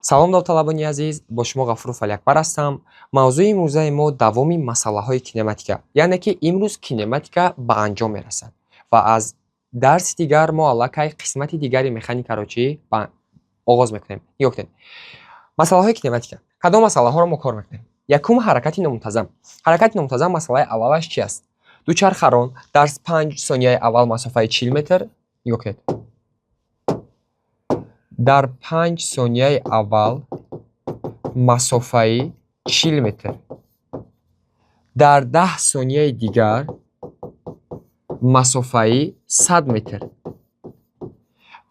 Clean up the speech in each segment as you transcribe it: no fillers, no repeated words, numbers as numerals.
Салом, довталабони азиз, бо шумо Ғафуров Алиакбар ҳастам. Мавзӯи имрӯзаи мо давоми масъалаҳои кинематика, яъне ки имрӯз кинематика ба анҷом мерасад ва аз дарси дигар мо аллакай қисмати дигари механикаро чӣ ба оғоз мекунем. Нигоҳ кунед. Масъалаҳои кинематика. Кадом масъалаҳоро мо кор мекунем? Якум, ҳаракати номунтазам. Ҳаракати номунтазам, масъалаи аввалаш чи аст? Дучархарон дар 5 сонияи аввал масофаи 40 метр, нигоҳ кунед, дар 5 сонияи аввал масофаи 40 метр, дар 10 сонияи дигар масофаи 100 метр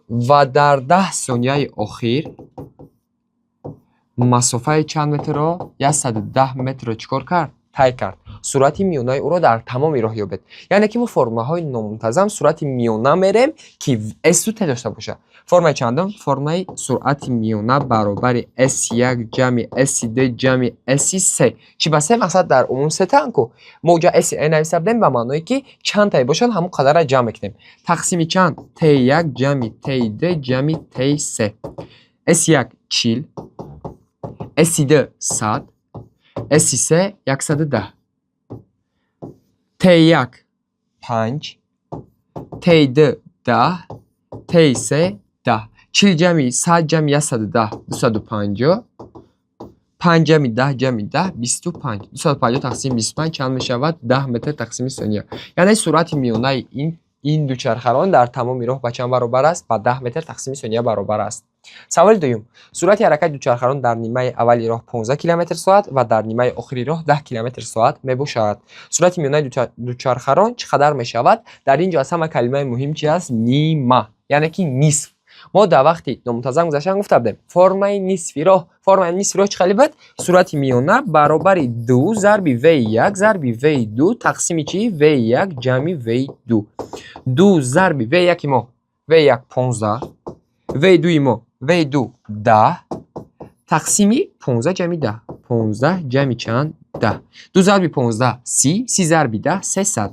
ва дар 10 сонияи охир масофаи чанд метрро, 110 метрро чӣ кор кард? Тай кард. Суръати миёнаи ӯро дар тамоми роҳ ёбед. Яъне ки мо формулаҳои номунтазам, суръати миёна мерем, ки s t дошта бошад. Формаи чандум? Формаи суръати миёна баробари s1 ҷамъи s2 ҷамъи s3. Чӣ ба се? Мақсад, дар умум сетаан ку. Мо уҷа s нависта будем ба маъное, ки чандтае бошад, ҳамон қадарра ҷамъ мекунем. Тақсими чанд? T1 ҷамъи t2 ҷамъи t3. S1 40, s2 100, s3 110. T1 5, T2 10, T3 10. 40 ҷамъи 100 ҷамъи 110, 250. 5 ҷамъи 10 ҷамъи 10, 25. 250 тақсими 25 чанд мешавад? 10 метр тақсими сония. Яъне суръати миёнаи ин дучархарон дар тамоми роҳ ба чанд баробар аст? Ба 10 метр тақсими сония баробар аст. Саволи дуюм. Суръати ҳаракати дучархарон дар нимаи аввали роҳ 15 километр соат ва дар нимаи охири роҳ 10 километр соат мебошад. Суръати миёнаи дучархарон чӣ қадар мешавад? Дар ин ҷо аз ҳама калимаи муҳим чи аст? Нима, яъне ки нисф. Мо дар вақти номунтазам гузаштан гуфта будем, формаи нисфи роҳ. Формаи нисфи роҳ чӣ хеле буд? Суръати миёна баробари ду зарби v1 зарби v2 тақсими чи? V1 ҷамъи v2. Ду зарби v1 мо, v1 15, v2 мо, v2 10, тақсими 15 ҷамъи 10. 15 ҷамъи чанд? 10. Ду зарби 15 30, 30 зарби 10 300.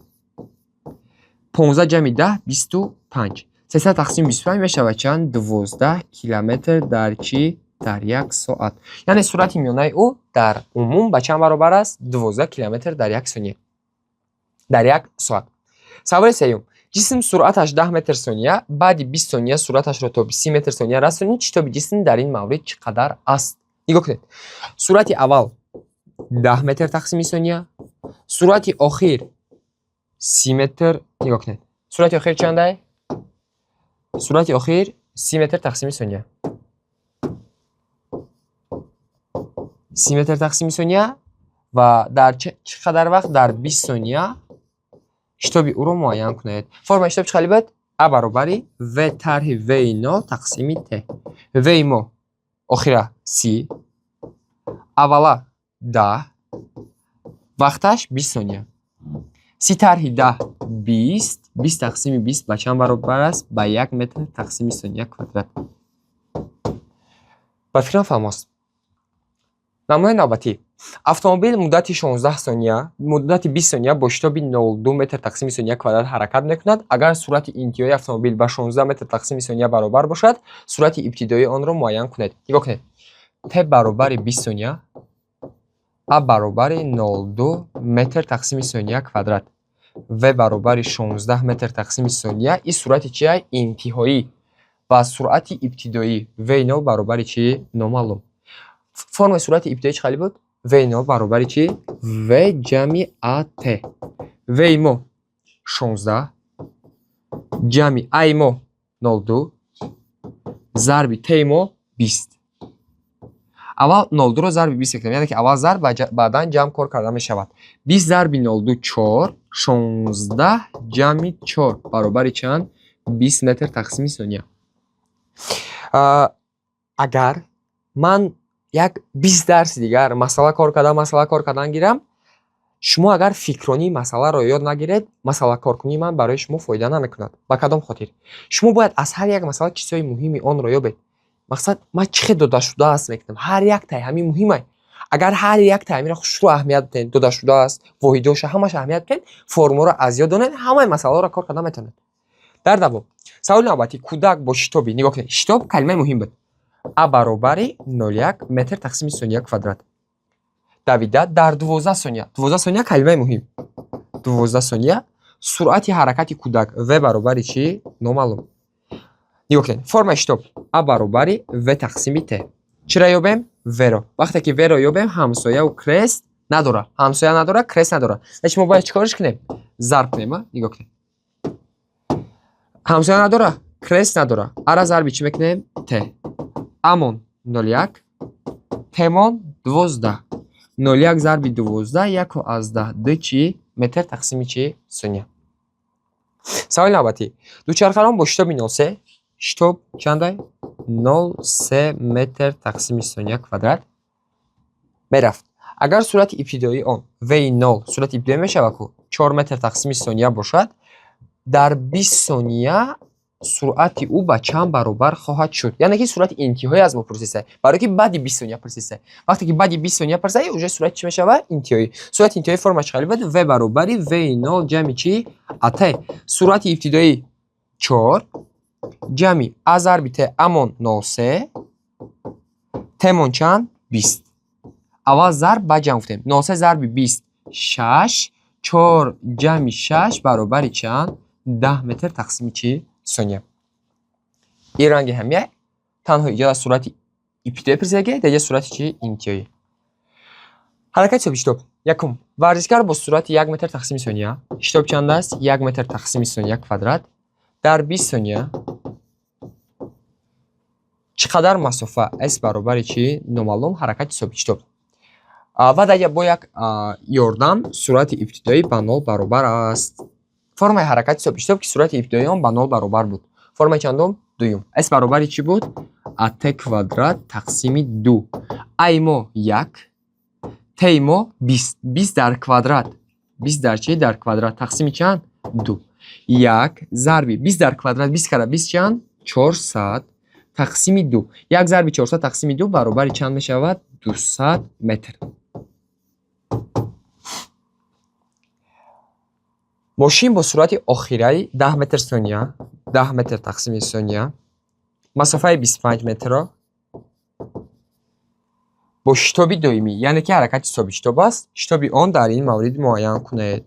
15 ҷамъи 10 25. 300 тақсими 25 мешавад чанд? 12 километр дар чӣ? Дар як соат. Яъне суръати миёнаи ӯ дар умум ба чанд баробар аст? 12 километр дар як сония, дар як соат. Саволи сеюм. Ҷисм суръаташ 10 метр сония, баъди 20 сония суръаташро то 30 метр сония расонид. Шитоби ҷисм дар ин маврид чӣ қадар аст? Нигоҳ кунед. Суръати аввал 10 метр тақсими сония, суръати охир 30 метр. Нигоҳ кунед, суръати охир чандай? Суръати охир 30 метр тақсими сония, 30 метр тақсими сония. Ва дар чӣ қадар вақт? Дар 20 сония. Шитоби ӯро муайян кунед. Формаи шитоб чӣ хеле буд? А баробари в тарҳи v нол тақсими т. В мо охира 30, аввала 10, вақташ 20 сония. 30 тарҳи 10 20, 20 тақсими 20 ба чанд баробар аст? Ба 1 метр тақсими сония квадрат. Ба фикрам, фаҳмост. Намунаи навбатӣ. Автомобил муддати 16 сония, муддати 20 сония бо шитоби 0,2 метр тақсими сония квадрат ҳаракат мекунад. Агар суръати интиҳоии автомобил ба 16 метр тақсими сония баробар бошад, суръати ибтидоии онро муайян кунед. Нигоҳ кунед. Т баробари 20 сония, а баробари 0,2 метр тақсими сония квадрат, в баробари 16 метр тақсими сония. Ин суръати чия? Интиҳоӣ. Ва суръати ибтидоӣ v0 баробари чӣ? Номаълум. Формаи суръати ибтидоӣ чӣ хеле буд? V0 баробари чӣ? В ҷамъи ат. В мо 16 ҷамъи а мо 0,2 зарби т мо 20. Аввал 0,2-ро зарби 20 мекунем, яъне ки аввал зарб, баъдан ҷамъ кор карда мешавад. 20 зарби 0,2 чор, 16 ҷамъи чор баробари чанд? 20 метр тақсими сония. Агар ман як 20 дарси дигар масъала кор кардан, масъала кор кардан гирам, шумо агар фикронии масъаларо ёд нагиред, масъалакоркунии ман барои шумо фоида намекунад. Ба кадом хотир? Шумо бояд аз ҳар як масъала чизҳои муҳими онро ёбед. Мақсад, ман чӣ хел дода шудааст мекунам, ҳар яктаи ҳамин муҳимай. Агар ҳар яктаи ҳаминро хушрӯ аҳамият диҳед, дода шудааст, воҳидоша ҳамаша аҳамият диҳед, формуларо аз ёд донед, ҳамаи масъалаҳоро кор карда метавонед. Дар давом, саволи навбатӣ. Кӯдак бо шитоби, нигоҳ кунед, шитоб калимаи муҳим буд. А баробари 0,1 метр тақсими сония квадрат. Давида дар 12 сония. 12 сония калимаи муҳим. 12 сония суръати ҳаракати кӯдак в баробари чӣ? Номаълум. Нигоҳ кунед. Формаи шитоб а баробари в тақсими т. Чиро ёбем? В-ро. Вақте ки в-ро ёбем, ҳамсояву крест надора. Ҳамсоя надора, крест надора. Значит, мо бояд чӣ корш кунем? Зарб кунем, а? Нигоҳ кунед. Ҳамсоя надора, крест надора. Ара зарби чӣ мекунем? Т. Амон 0,1, тмон 12. 0,1 зарби 12 1,2 чӣ? Метр тақсими чӣ? Сония. Саволи навбатӣ. Дучархарон бо шитоби 0,3, шитоб чандай? 0,3 метр тақсими сония квадрат мерафт. Агар суръати ибтидоии он v 0, суръати ибтидоӣ мешавад ку, 4 метр тақсими сония бошад, дар 20 сония суръати ӯ ба чанд баробар хоҳад шуд? Яъне ки суръати интиҳоӣ аз мо пурсиста, барое ки баъди 20 сония пурсиста. Вақте ки баъди 20 сония пурсиста, уже суръати чӣ мешавад? Интиҳоӣ. Суръати интиҳоӣ формаш хеле буд: v баробари v 0 ҷамъи чӣ? Ат. Суръати ибтидоӣ 4 ҷамъи а зарби т, амон 0,3, тмон чанд? 20. Аввал зарб, баъд ҷамъ гуфтем. 0,3 зарби 20 6, 4 ҷамъи 6 баробари чанд? 10 метр тақсими чӣ? Сония. Ин ранги ҳамия, танҳо иҷо аз суръати ибтидоӣ пурсидаги, дар суръати чӣ? Интиҳоӣ. Ҳаракати собитшитоб. Якум: варзишгар бо суръати 1 метр тақсими сония, шитоб чанд аст? 1 метр тақсими сония квадрат, дар 20 сония чӣ қадар масофа, с баробари чӣ? Номаълум. Ҳаракати собитшитоб ва дар бо як ёрдам суръати ибтидоӣ ба нол баробар аст. Формаи ҳаракати собитшитоб, ки суръати ибтидоии он ба нол баробар буд, формаи чандум? Дуюм. С баробари чӣ буд? Ат квадрат тақсими ду. Аи мо як, ти мо 20, 20 дар квадрат, 20 дар чӣ? Дар квадрат, тақсими чанд? Ду. Як зарби 20 дар квадрат, 20 кара 20 чанд? 400, тақсими ду. Як зарби 400 тақсими ду баробари чанд мешавад? 200 метр. Мошин бо суръати охираи 10 метр сония, 10 метр тақсими сония, масофаи 25 метрро бо шитоби доимӣ, яъне ки ҳаракати собитшитоб аст, шитоби он дар ин маврид муайян кунед.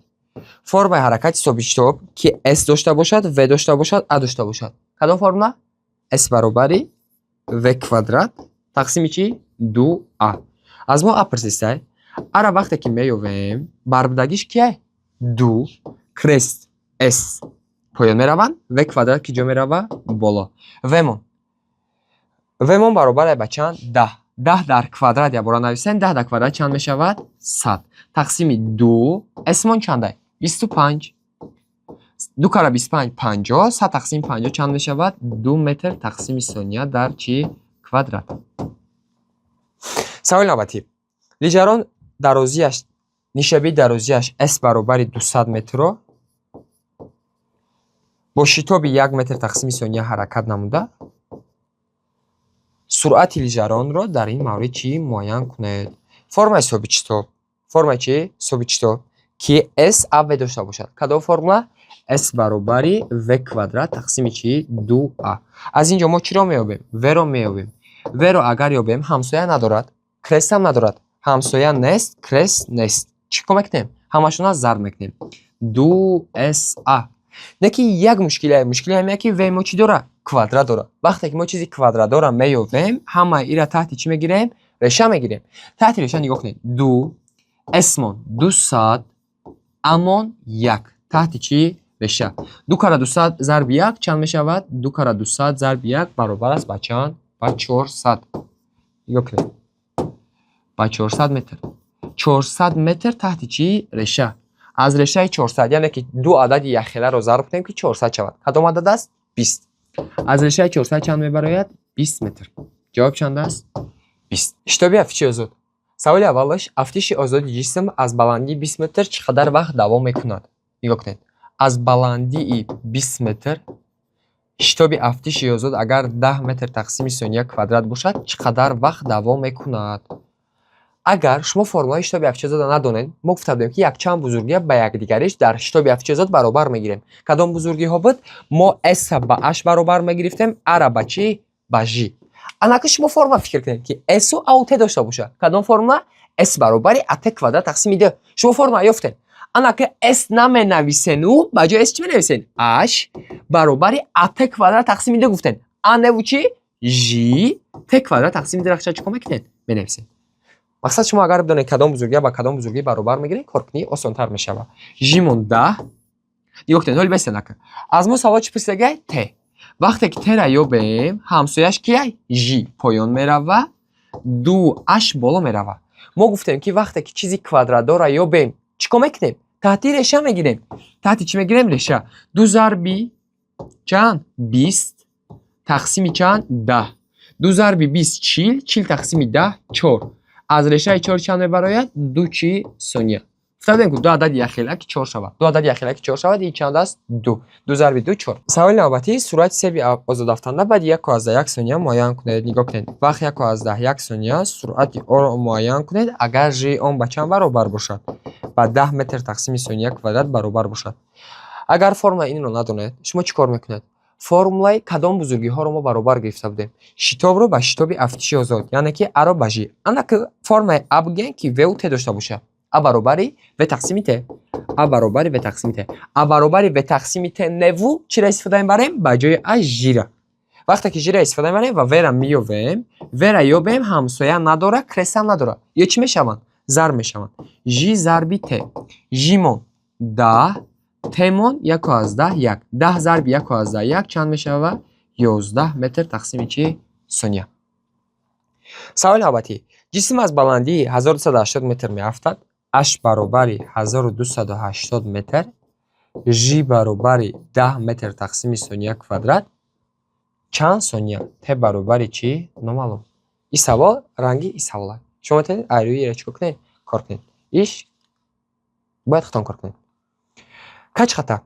Формаи ҳаракати собитшитоб, ки с дошта бошад, в дошта бошад, а дошта бошад, кадом формула? С баробари в квадрат тақсими чӣ? Ду а. Аз мо а пурсистай. Ара вақте ки меёвем, барбудагиш кия? Ду крест с поён мераванд, в квадрат ки ҷо мерава? Боло. Вмон баробар ба чанд? 10. 10 дар квадрат, якбора нависем, 10 дар квадрат чанд мешавад? 100, тақсими ду. Смон чандай? 25. Ду кара 25 50, 100 тақсими 50 чанд мешавад? 2 метр тақсими сония дар чӣ? Квадрат. Саволи навбатӣ. Лижарон дарозиаш, нишебии дарозиаш с баробари 200 метрро бо шитоби 1 метр тақсими сония ҳаракат намуда, суръати лижаронро дар ин маврид чӣ муайян кунед? Формаи собитшитоб, формаи чӣ? Собитшитоб, ки с, а, в дошта бошад, кадом формула? С баробари в квадрат тақсими чӣ? Ду а. Аз ин ҷо мо чиро меёбем? В-ро меёбем. В-ро агар ёбем, ҳамсоя надорад, крестам надорад. Ҳамсоя нест, крест нест, чӣ кор мекунем? Ҳамашона зарб мекунем. Ду с а. Не ки як мушкиле, мушкиле ҳамия, ки в мо чӣ дора? Квадрат дора. Вақте ки мо чизи квадратдора меёбем, ҳамаи ира таҳти чӣ мегирем? Реша мегирем. Таҳти реша нигоҳ кунед: ду эсмон 200, амон як, таҳти чӣ? Реша. Ду кара 200 зарби як чанд мешавад? Ду кара 200 зарби як баробар аст ба чанд? Ба 400. Нигоҳ кунед, ба 400 метр. 400 метр таҳти чӣ? Реша. Аз решаи 400, яъне ки ду адади якхеларо зарб кунем, ки 400 шавад. Кадом адад аст? 20. Аз решаи 400 чанд мебарояд? 20 метр. Ҷавоб чанд аст? 20. Шитоби афтиши озод. Саволи аввалаш: афтиши озоди ҷисм аз баландии 20 метр чӣ қадар вақт давом мекунад? Нигоҳ кунед, аз баландии 20 метр шитоби афтиши озод агар 10 метр тақсими сония квадрат бошад, чӣ қадар вақт давом мекунад? Агар шумо формулаи шитоби афтиши озодро надонед, мо гуфта будем, ки якчанд бузургиҳо ба якдигариш дар шитоби афтиши озод баробар мегирем. Кадом бузургиҳо буд? Мо с ба h баробар мегирифтем, ара ба чӣ? Ба ж. Анаки шумо формула фикр кунед, ки S у А у Т дошта бошад. Кадом формула? S баробари АТ квадрат тақсими д. Шумо формула ёфтед. Анаки S наменависену, ба ҷои S чӣ менависен? H баробари АТ квадрат тақсими д гуфтен. А неву чӣ? Ж Т квадрат тақсими д рақша чӣ кор мекунед? Менависед. Мақсад, шумо агар бидонед, кадом бузургия ба кадом бузургӣ баробар мегиред, коркунӣ осонтар мешавад. Ж мон 10. Нигоҳ кунед, ҳоли бестен ака. Аз мо савол чӣ пурсидагай? Т. Вақте ки Т-ра ёбем, ҳамсояш кияй? Ж поён мерава, ду H боло мерава. Мо гуфтем, ки вақте ки чизи квадратдорра ёбем, чӣ кор мекунем? Таҳти реша мегирем. Таҳти чӣ мегирем? Реша. Ду зарби чанд? 20 тақсими чанд? 10. Ду зарби 20 40, 40 тақсими 10 чор. Аз решаи чор чанд мебарояд? Ду чӣ? Сония. Гуфта ку, ду адади якхела ки чор шавад. Ду адади якхела ки чор шавад, ин чанд аст? Ду. Ду зарби ду чор. Саволи навбатӣ: суръати себи озодафтанда баъди 1,1 сония муайян кунед. Нигоҳ кунед. Вақт 1,1 сония, суръати онро муайян кунед, агар ж он ба чанд баробар бошад? Ба 10 метр тақсими сония квадрат баробар бошад. Агар формулаи инро надонед, шумо чӣ кор мекунед? Формулаи кадом бузургиҳоро мо баробар гирифта будем? Шитобро ба шитоби афтиши озод, яъне ки аро ба ж. Ана ки формулаи а бигӯем, ки в у т дошта бошад. А баробари в тақсими т. А баробари в тақсими т. А баробари в тақсими т неву чиро истифода мебарем? Ба ҷои а жира. Вақте ки жира истифода мебарем ва вра меёбем, вра ёбем, ҳамсоя надора, крестам надора. Ё чӣ мешаванд? Зарб мешаванд. Ж зарби т. Жимон 10, тмон 1,1. 10 зарби 1,1 чанд мешавад? 11 метр тақсими чӣ? Сония. Саволи навбатӣ: ҷисм аз баландии 1280 метр меафтад. H баробари 1280 метр, ж баробари 10 метр тақсими сония квадрат чанд сония? Т баробари чӣ? Номаълум. Ин савол ранги ин савол аст. Шумо метавонед айрӯиро чӣ кор кунед? Кор кунед. Иш бояд худтон кор кунед. Каҷхата.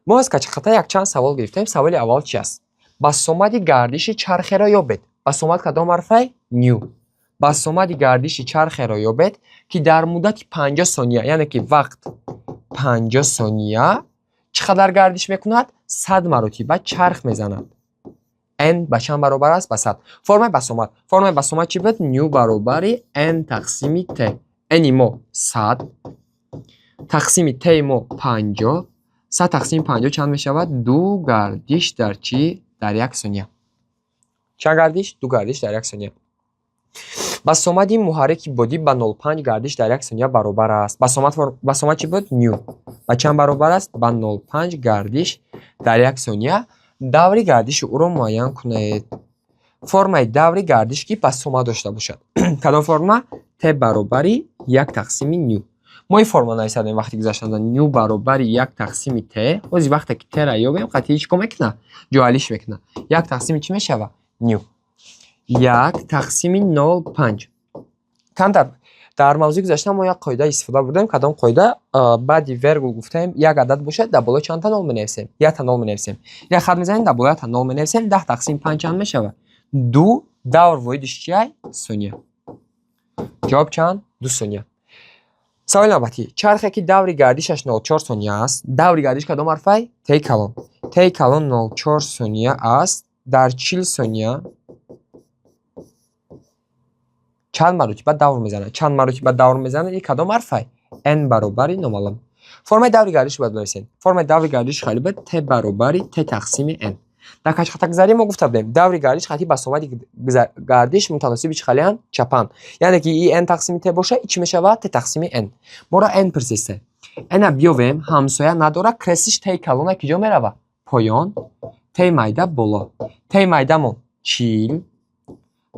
Мо аз каҷхата якчанд савол гирифтем. Саволи аввал чи аст? Басомади гардиши чархеро ёбед. Басомад кадом ҳарфай? Ню. Басомади гардиши чархеро ёбед, ки дар муддати 50 сония, яъне ки вақт 50 сония, чӣ қадар гардиш мекунад? 100 маротиба чарх мезанад. N ба чанд баробар аст? Ба 100. Формаи басомад. Формаи басомад чӣ буд? Ню баробари n тақсими т. N-и мо 100, тақсими т-и мо 50. 100 тақсими 50 чанд мешавад? Ду гардиш дар чӣ? Дар як сония. Чанд гардиш? Ду гардиш дар як сония. Басомади муҳаррики бодӣ ба 0,5 гардиш дар як сония баробар аст. Басомад чӣ буд? Ню ба чанд баробар аст? Ба 0,5 гардиш дар як сония. Даври гардиши ӯро муайян кунед. Формаи даври гардиш, ки басомад дошта бошад, кадом форма? Т баробари як тақсими ню. Мо ин форма нависадем вақти гузаштанда: ню баробари як тақсими т. Ҳози вақте ки тра ёбем, қатъи чӣ кор мекунад? Ҷоалиш мекунад. Як тақсими чӣ мешавад? Ню. Як тақсими 0,5. Камтар дар мавзӯи гузашта мо як қоида истифода бурдем. Кадом қоида? Баъди вергул гуфтаем, як адад бошад, дар боло чандта нол менависем? Якта нол менависем. Як хат мезанем, дар боло якта нол менависем. 10 тақсими панҷ чанд мешавад? Ду. Давр воҳидиш чиай? Сония. Ҷавоб чанд? 2 сония. Саволи навбатӣ: чархе, ки даври гардишаш 0,4 сония аст. Даври гардиш кадом ҳарфай? Т калон. Т калон 0,4 сония аст, дар 40 сония чанд маротиба давр мезанад? Чанд маротиба давр мезанад? Ин кадом ҳарфай? N баробари номаълум. Формаи даври гардиш бояд бинависем. Формаи даври гардиш хеле буд: т баробари т тақсими n. Дар каҷхатагузарӣ мо гуфта будем, даври гардиш хати басомади гардиш мутаносиби чӣ халиянд? Чапанд. Яъне ки и n тақсими т боша, и чӣ мешавад? Т тақсими n. Моро n пурсиста. N-а биёвем, ҳамсоя надора, крестиш т калона ки ҷо мерава? Поён, т майда боло. Т майдамон 40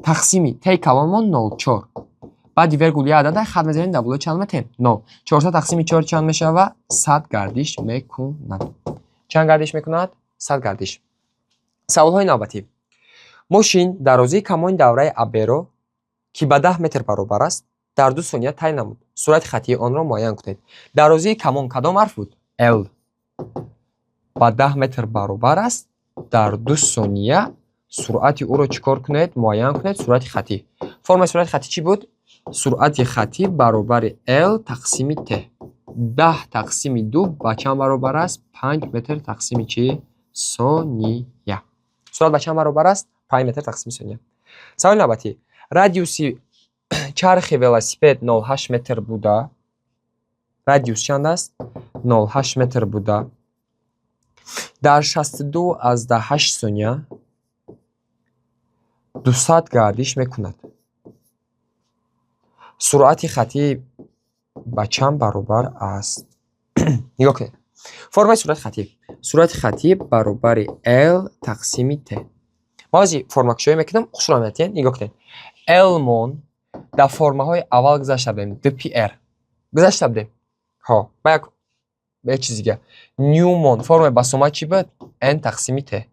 тақсими т калонмон 0,4. Баъди вергул як адада хат мезанем, дар болои чанд метем? Нол. 400 тақсими чор чанд мешавад? 100 гардиш мекунад. Чанд гардиш мекунад? 100 гардиш. Саволҳои навбатӣ: мошин дарозии камони давраи аберо, ки ба 10 метр баробар аст, дар 2 сония тай намуд. Суръати хаттии онро муайян кунед. Дарозии камон кадом ҳарф буд? Л ба 10 метр баробар аст дар 2 сония. Суръати ӯро чӣ кор кунед? Муайян кунед. Суръати хаттӣ. Формаи суръати хаттӣ чӣ буд? Суръати хаттӣ баробари л тақсими т. 10 тақсими ду ба чанд баробар аст? 5 метр тақсими чӣ? Сония. Суръат ба чанд баробар аст? 5 метр тақсими сония. Саволи навбатӣ: радиуси чархи велосипед 0,8 метр буда. Радиус чанд аст? 0,8 метр буда, дар 62,8 сония 200 гардиш мекунад. Суръати хаттӣ ба чанд баробар аст? Нигоҳ кунед, формаи суръати хаттӣ: суръати хаттӣ баробари L тақсими T. Ма ҳозир формакушоӣ мекунам, хушро метиҳед. Нигоҳ кунед, L мон дар формаҳои аввал гузашта будем, 2 пи R гузашта будем. Ҳо, ба як чизи дига, ню мон формаи басомад чӣ буд? N тақсими T.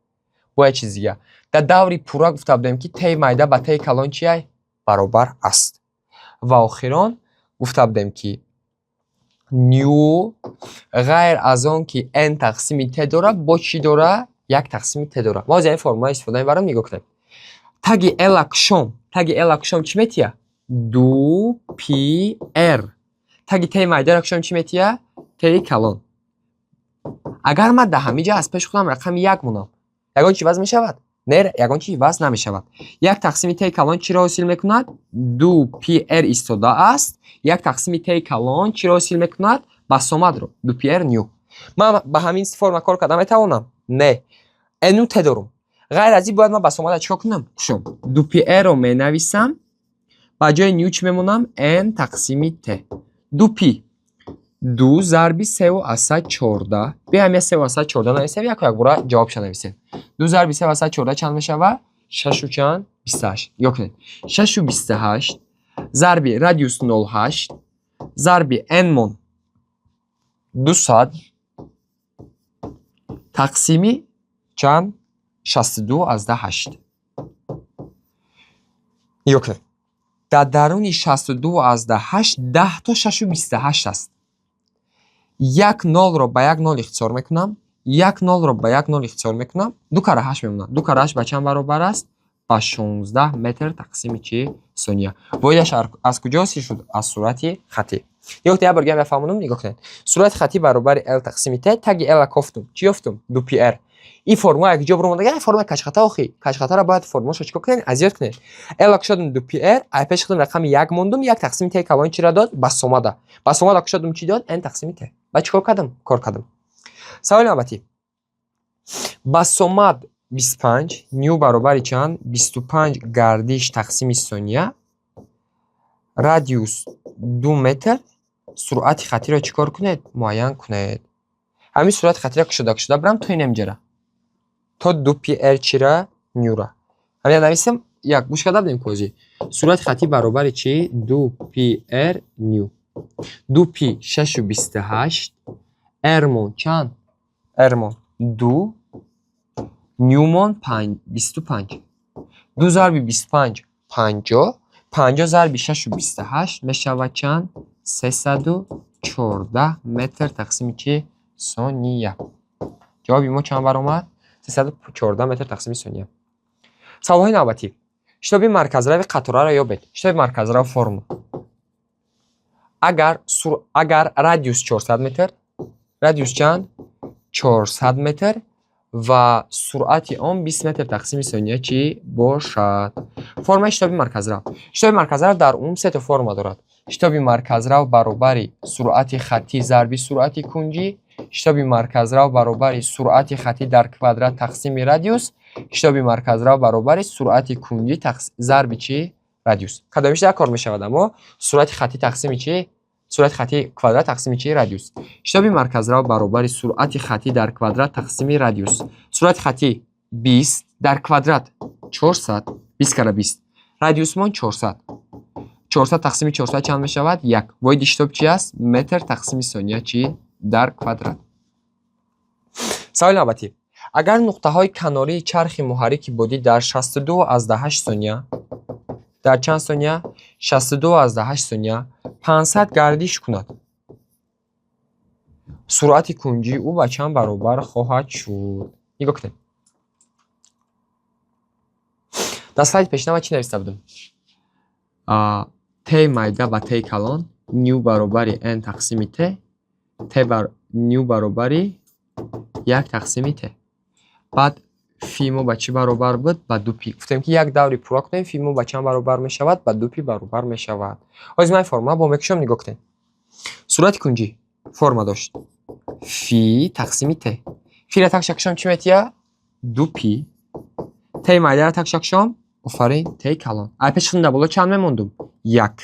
Бо як чизи дига, дар даври пурра гуфта будем, ки T майда ба T калон чиай? Баробар аст. Ва охирон гуфта будем, ки ню ғайр аз он ки n тақсими t дорад, бо чӣ дора? Як тақсими t дорад. Мо аз ин формула истифода мебарам. Нигоҳ кунед, таги l кушом, таги l кушом, чӣ метия? 2 пи r. Таги t майдаро кушом, чӣ метия? T калон. Агар ман дар ҳамин ҷо аз пеши худам рақами як монам, ягон чӣ вазн мешавад? Не, ягон чи вазн намешавад. Як тақсими t калон чиро ҳосил мекунад? 2 пи r истода аст. Як тақсими t калон чиро ҳосил мекунад? Басомадро, 2 пи r ню. Ман ба ҳамин форма кор карда метавонам? Не, ну t дорум. Ғайр аз ин бояд ман басомада чикор кунам? Кушом. 2 пи r-ро менависам, ба ҷои ню чӣ мемонам? N тақсими t. Ду пи, ду зарби 3,14. Биё, ҳамин 3,14 нависем, яку якбора ҷавобша нависем. Ду зарби 3,14 чанд мешавад? Шашу чанд? 28. Нигоҳ кунед, 6,28 зарби радиус 0,8 зарби n мон 200 тақсими чанд? 62,8. Нигоҳ кунед, дар даруни 62,8 10 то 6,28 аст. Як нолро ба як нол ихтисор мекунам, як нолро ба як нол ихтисор мекунам, ду кара ҳашт мемонад. Ду кара ҳашт ба чанд баробар аст? Ба 16 метр тақсими чи? Сония. Воҳидаш аз куҷо ҳосил шуд? Аз суръати хаттӣ. Нигоҳ кунед, як бор дига мефаҳмонам. Нигоҳ кунед, суръати хаттӣ баробари l тақсими t. Таги l кофтум, чӣ ёфтум? 2 пи r. Ин формула як ҷо биромадага, формула кашхата. Охи, кашхатаро бояд формулашо чикор кунед? Азёд кунед. L кушодум, 2 пи r, ай пеши худам рақами як мондум. Як тақсими t калон чиро дод? Басомада. Басомада кушодум, чӣ дод? N тақсими t. Ба чӣ кор кардам? Кор кардам. Саволи навбатӣ: басомад 25, ню баробари чанд? 25 гардиш тақсими сония, радиус 2 метр. Суръати хаттиро чӣ кор кунед? Муайян кунед. Ҳамин суръати хаттиро кушода кушода бирам то инамҷара, то 2 пи r чира? Нюра. Ҳамин нависем. Як гӯш карда будем козӣ. Суръати хаттӣ баробари чӣ? 2 пи r ню. Ду пи 6,28, r мон чанд? R мон ду, нюмон 25. Ду зарби 25 50, 50 зарби 6,28 мешавад чанд? 314 метр тақсими чӣ? Сония. Ҷавоби мо чанд баромад? 314 метр тақсими сония. Саволҳои навбатӣ: шитоби марказрави қатораро ёбед. Шитоби марказрав, формула: агар радиус 400 метр, радиус чанд? 400 метр ва суръати он 20 метр тақсими сония чӣ бошад? Формаи шитоби марказрав. Шитоби марказрав дар умум сето форма дорад: шитоби марказрав баробари суръати хаттӣ зарби суръати кунҷӣ, шитоби марказрав баробари суръати хаттӣ дар квадрат тақсими радиус, шитоби марказрав баробари суръати кунҷӣ зарби чӣ? Радиус. Кадомиш дар кор мешавад? Аммо суръати хаттӣ тақсими чӣ? Суръати хаттӣ квадрат тақсими чӣ? Радиус. Шитоби марказрав баробари суръати хаттӣ дар квадрат тақсими радиус. Суръати хаттӣ 20, дар квадрат 400, 20 кара 20, радиусмон 400. 400 тақсими 400 чанд мешавад? Як. Воҳиди шитоб чи аст? Метр тақсими сония чӣ? Дар квадрат. Саволи навбатӣ: агар нуқтаҳои канории чархи муҳаррики бодӣ дар 62,8 сония, дар чанд сония? 62,8 сония 500 гардиш кунад, суръати кунҷии ӯ ба чанд баробар хоҳад шуд? Нигоҳ кунед, дар слайди пешина ман чӣ нависта будам? Т майда ба т калон, ню баробари n тақсими т, т бар ню баробари як тақсими т. Баъд Фи мо ба чӣ баробар буд? Ба ду пи. Гуфтем, ки як даври пурра кунем, фи мо ба чанд баробар мешавад? Ба ду пи баробар мешавад. Ҳозир ман формула бо мекушам, нигоҳ кунед. Суръати кунҷӣ форма дошт: фи тақсими т. Фира такша кушам, чӣ метия? Ду пи. Ти майдара такша кушам, офарин, ти калон. Ай пеши хунда боло чанд мемондум? Як.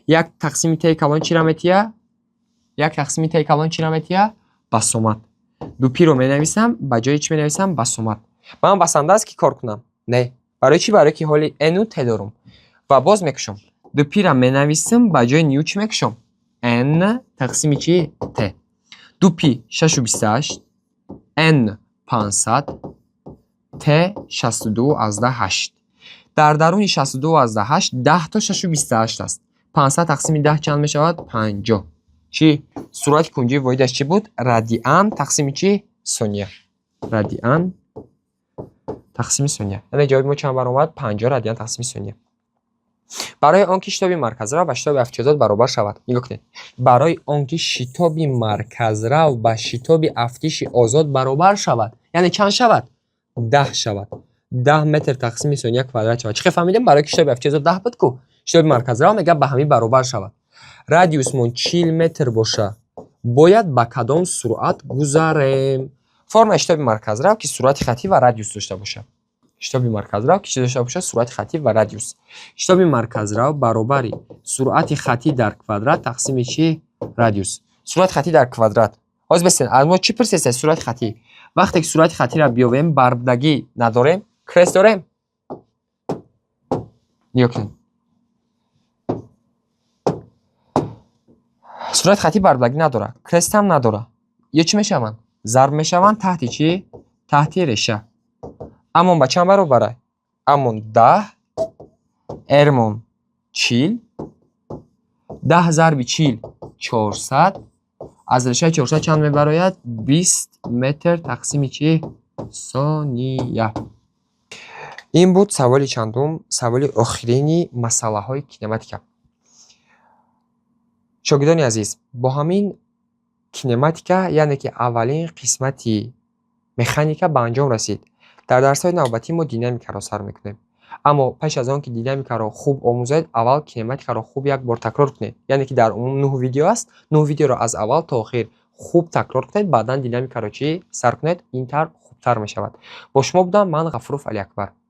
Як тақсими ти калон чира метия? Як тақсими ти калон чира метия? Басомад. Ду пиро менависам, ба ҷои чӣ менависам? Басомад. Ба ман басанда аст, ки кор кунам? Не. Барои чӣ? Барое ки ҳоли ну т дорум. Ва боз мекушам. Ду пира менависам, ба ҷои ню чӣ мекушам? Н тақсими чӣ? Т. Ду пи 6,28, н 500, т 62,8. Дар даруни 62,8 10 то 6,28 аст. 500 тақсими 10 чанд мешавад? 50. Чӣ? Суръати кунҷии воҳидаш чӣ буд? Радиан тақсими чӣ? Сония. Радиан тақсими сония. Яъне ҷавоби мо чанд баромад? 50 радиан тақсими сония. Барои он ки шитоби марказрав ба шитоби афтиши озод баробар шавад. Нигоҳ кунед. Барои он ки шитоби марказрав ба шитоби афтиши озод баробар шавад, яъне чанд шавад? 10 шавад. 10 метр тақсими сония квадрат шавад. Чӣ хел фаҳмидем? Барои ки шитоби афтиши озод 10 буд ку. Шитоби марказрав мега ба ҳамин баробар шавад. Радиусмон 40 метр боша, бояд ба кадом суръат гузарем? Формаи шитоби марказрав, ки суръати хаттӣ ва радиус дошта бошад. Шитоби марказрав, ки чӣ дошта бошад? Суръати хаттӣ ва радиус. Шитоби марказрав баробари суръати хаттӣ дар квадрат тақсими чӣ? Радиус. Суръати хаттӣ дар квадрат. Ҳозир бисен, аз мо чӣ пурсеста? Суръати хаттӣ. Вақте ки суръати хаттиро биёвем, барбдагӣ надорем, крест дорем. Нигоҳ кунед. Суръати хаттӣ барбдагӣ надорад, крест ҳам надорад. Ё чӣ мешаванд? Зарб мешаванд таҳти чӣ? Таҳти реша. Амон ба чанд баробар? Амон 10, эрмон 40, 10 зарби 40 400, аз решаи 400 чанд мебарояд? 20 метр тақсими чӣ? Сония. Ин буд саволи чандум? Саволи охирини масъалаҳои кинематика. Шогирдони азиз, бо ҳамин кинематика, яъне ки аввалин қисмати механика ба анҷом расид. Дар дарсҳои навбатӣ мо динамикаро сар мекунем. Аммо пеш аз он ки динамикаро хуб омӯзед, аввал кинематикаро хуб як бор такрор кунед. Яъне ки дар умум нӯҳ видео аст, нӯҳ видеоро аз аввал то охир хуб такрор кунед, баъдан динамикаро чӣ сар кунед, ин тавр хубтар мешавад. Бо шумо будам ман, Ғафуров Алиакбар.